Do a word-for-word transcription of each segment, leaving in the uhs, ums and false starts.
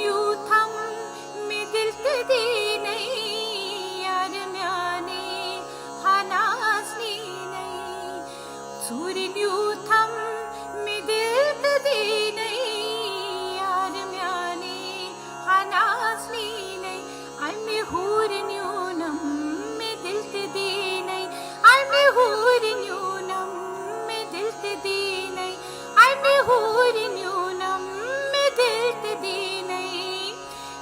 نیوٗتھم مےٚ دِل تہٕ دیٖنَے یارٕ میٛانَے ہنازنیٖنَے۔ ژوٗرِ نیوٗتھم مےٚ دِل تہٕ دیٖنَے یارٕ میٛانَے ہنازنیٖنَے۔ اَمہِ ہورِ نیوٗنم مےٚ دِل تہٕ دیٖنَے۔ اَمہِ ہورِ نیوٗنم مےٚ دِل تہٕ دیٖنَے۔ اَمہِ ہورِ نیوٗنم مےٚ دِل تہٕ دیٖنَے۔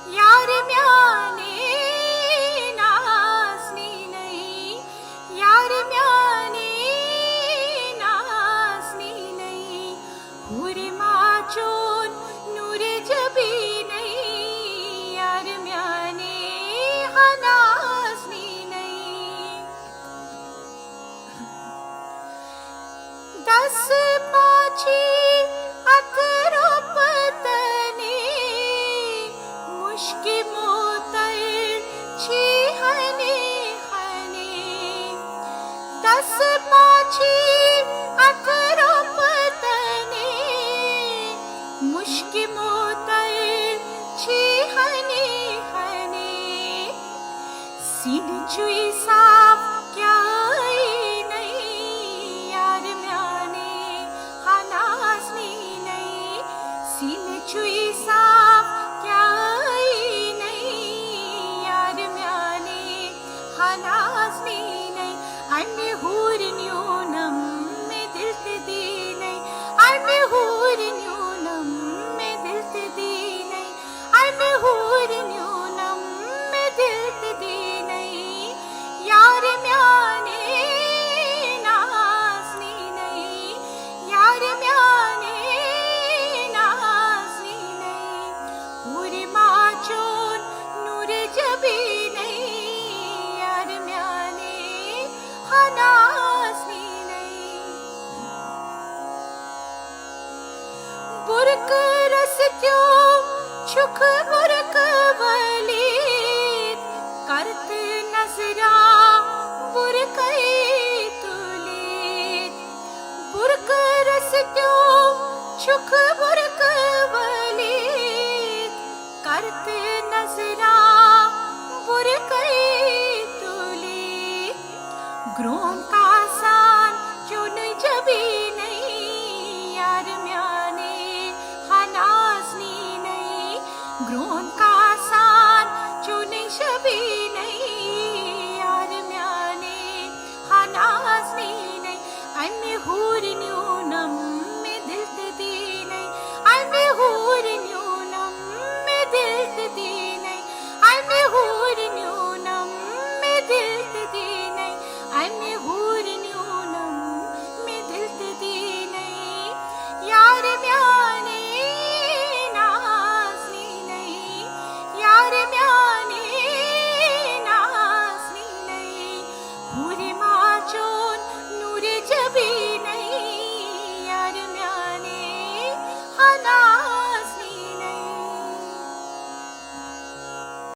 یارٕ میٛانَے نازنیٖنَے، یارٕ میٛانَے نازنیٖنَے۔ ہورِ ما چون نوٗرِ جبیٖنَے، یارٕ میٛانَے ہنازنیٖنَے۔ دس پاچی اتھ روٚپہٕ تنے، مُشکہِ موتر چھی ہنے ہنے۔ دس پاچی اتھ روٚپہٕ تنے، مُشکہِ موتر چھی ہنے ہنے۔ سِنۍ چھُے صاف کیٛاہ نَے یارٕ میٛانَے ہنازنیٖنَے۔ سِنۍ چھُے صاف کیٛاہ نَے یارٕ میٛانَے ہنازنیٖنَے۔ اَمہِ ہورِ نیوٗنم مےٚ دِل تہٕ دیٖنَے۔ اَمہِ ہورِ نیوٗنم مےٚ دِل تہٕ دیٖنَے۔ اَمہِ ہورِ نیوٗنم مےٚ دِل تہٕ دیٖنَے۔ یارٕ میٛانَے نازنیٖنَے، یارٕ میٛانَے نازنیٖنَے۔ ہورِ ما چون نوٗرِ جبیٖنَے، یارٕ میٛانَے ہنازنیٖنَے۔ برقہٕ رستیو چھُکھ برقہٕ وٲلِتھ، کر تہٕ نظرا برقے تُلِتھ۔ برقہٕ رستیو چھُکھ برقہٕ وٲلِتھ، کر تہٕ نظرا برقے تُلِتھ۔ گرٛون کاسان چونُے جبیٖنَے یارٕ میٛانَے ہنازنیٖنَے۔ گرٛون کاسان چونُے جبیٖنَے یارٕ میٛانَے ہنازنیٖنَے۔ اَمہِ ہورِ